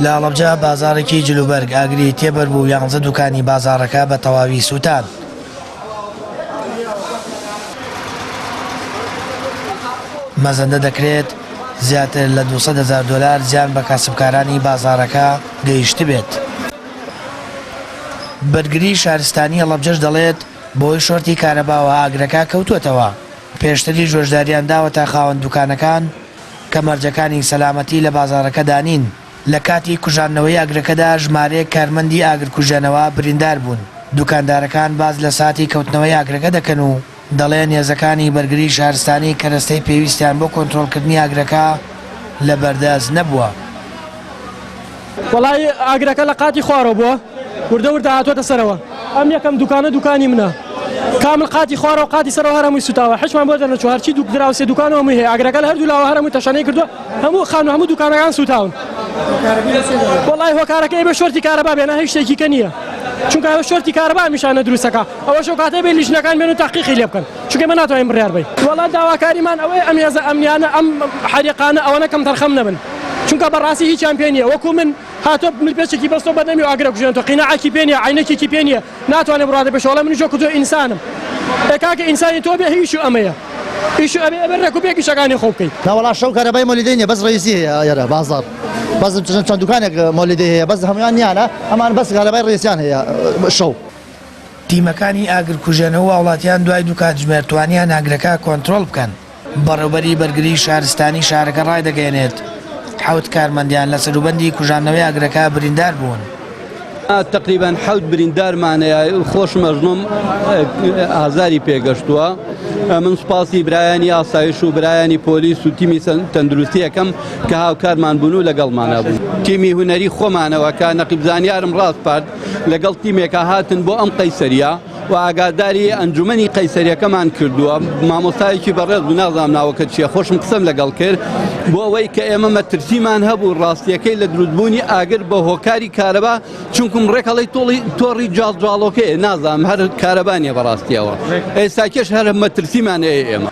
لە هەڵەبجە بازاڕێکی جلوبەرگ ئاگری تێبەربوو و یانزە دوکانی بازاڕەکە بە تەواوی سووتان. مەزەندە دەکرێت زیاتر لە 200 هەزار دۆلار زیان بە کاسبکارانی بازاڕەکە گەیشتبێت. بەرگری شارستانی هەڵەبجەش دەڵێت، بەهۆی شۆرتی کارەباوە ئاگرەکە کەوتووەتەوە. پێشتریش هۆشداریان داوەتە خاوەن دوکانەکان کە مەرجەکانی سەلامەتی لە بازاڕەکەدا نین. لە کاتی کوژاندنەوەی ئاگرەکەدا ژمارەیەک کارمەندی ئاگرکوژێنەوە بریندار بوون. دوکاندارەکان باس لە ساتی کەوتنەوەی ئاگرەکە دەکەن و دەڵێن هێزەکانی بەرگری شارستانی کەرەستەی پێویستیان بۆ کۆنترۆڵکردنی ئاگرەکە لەبەردەست نەبووە. وەڵایی ئاگرەکە لە قاتی خوارەوە بووە وردە وردە هاتووەتە سەرەوە ئەم یەکەم دوکانە دوکانی منە کامل قاتی خوارەوە قاتی سەرەوە هەر هەمووی سوتاوە حیچمان بۆ دەرنەچوو هەرچی دوک دراوسێ دوکان و هەمووی هەیە ئاگرەکە لە هەردوو لاوە هەر هەمووی تەشەنەی کردووە هەموو خانوو هەموو دوکانەکان سوتاون وەڵای هۆکارەکە ئێمە شۆرتی کارەبا بێنە هیچ شتێکی کە نییە چونکە ئەوە شۆرتی کارەبا میشانە دروستەکە ئەوەش ئەو کاتەی بێ لیژنەکان بێن و تەحقیقی لێ بکەن چونکە ئێمە ناتوانین بڕیار بەین وەڵا داواکاریمان ئەوەیە ئەم هێزە ئەمنیانە ئەم حەریقانە ئەوەنە کەمتەرخەم نەبن چونکە بەڕاستی هیچیان پێ نییە وەکو من هاتۆ ملپێچێکی بەستۆ بەدەمی و ئاگرە کوژێنێتەوە قیناعەکی پێ نییە عەینەکێکی پێ نییە ناتوانێت بڕاتە پێشەوە ئەڵێ منیش وەکو تۆ ئینسانم ئێ کاکە ئینسانی تۆ بێ ئیش و ئەمەیە ئیش و ئەبێ ئەبێ ڕێک و پێک ئیشەکانی خۆ بکەیت. ناوەڵا شەو کارەبای مۆلیدەی نیە بەس ڕئیسی هەیە ئێرە بازاڕ بەس چەند دوکانێک مۆلیدەی هەیە بەس هەموویان نیانە ئەمان بەس کارەبای ڕئیسیان هەیە شەو. تیمەکانی ئاگرکوژێنەوە و هاوڵاتیان دوای دوو کاتژمێر توانیان ئاگرەکە کۆنترۆڵ بکەن. بەڕێوبەری بەرگریی شارستانی شارەکە ڕایدەگەیەنێت، حەوت کارمەندیان لە سەروبەندی کوژاندنەوەی ئاگرەکە بریندار بوون. تەقریبەن حەوت بریندارمان هەیە، خۆشم ئەژنۆم ئازاری پێگەشتووە. من سوپاسی برایانی ئاسایش و برایانی پۆلیس و تیمی تەندروستی ئەکەم کە هاوکارمان بوون و لەگەڵمانە بوون. تیمی هونەری خۆمانەوە کە نەقیب زانیارم ڕاسپارد لەگەڵ تیمێکا هاتن بۆ ئەم قەیسەرییە. و ئاگاداری ئەنجومەنی قەیسەریەکەمان کردووە مامۆستایەکی بەڕێز بوو نازانم ناوەکە چییە خۆشم قسەم لەگەڵ کرد بۆ ئەوەی کە ئێمە مەترسیمان هەبوو ڕاستیەکەی لە دروستبوونی ئاگر بە هۆکاری کارەبا چونکم ڕێکەڵی تۆڵی تۆڕی جاڵجاڵۆکەیە نازانم هەر کارەبا نییە بەڕاستیەوە ئێستاکێش هەر مەترسیمان هەیە ئێمە.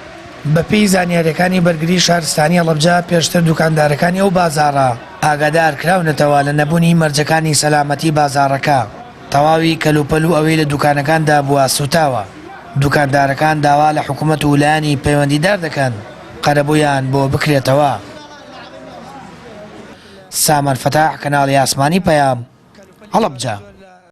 بەپێی زانیارییەکانی بەرگری شارستانی هەڵەبجە، پێشتر دوکاندارەکانی ئەو بازاڕە ئاگادار کراونەتەوە لە نەبوونی مەرجەکانی سەلامەتی بازاڕەکە. تەواوی کەلوپەل و ئەوەی لە دوکانەکاندا بووە سوتاوە، دوکاندارەکان داوا لە حکومەت و لایەنی پەیوەندیدار دەکەن قەرەبوویان بۆ بکرێتەوە. سامان فەتاح، کەناڵی ئاسمانی پەیام، هەڵەبجە.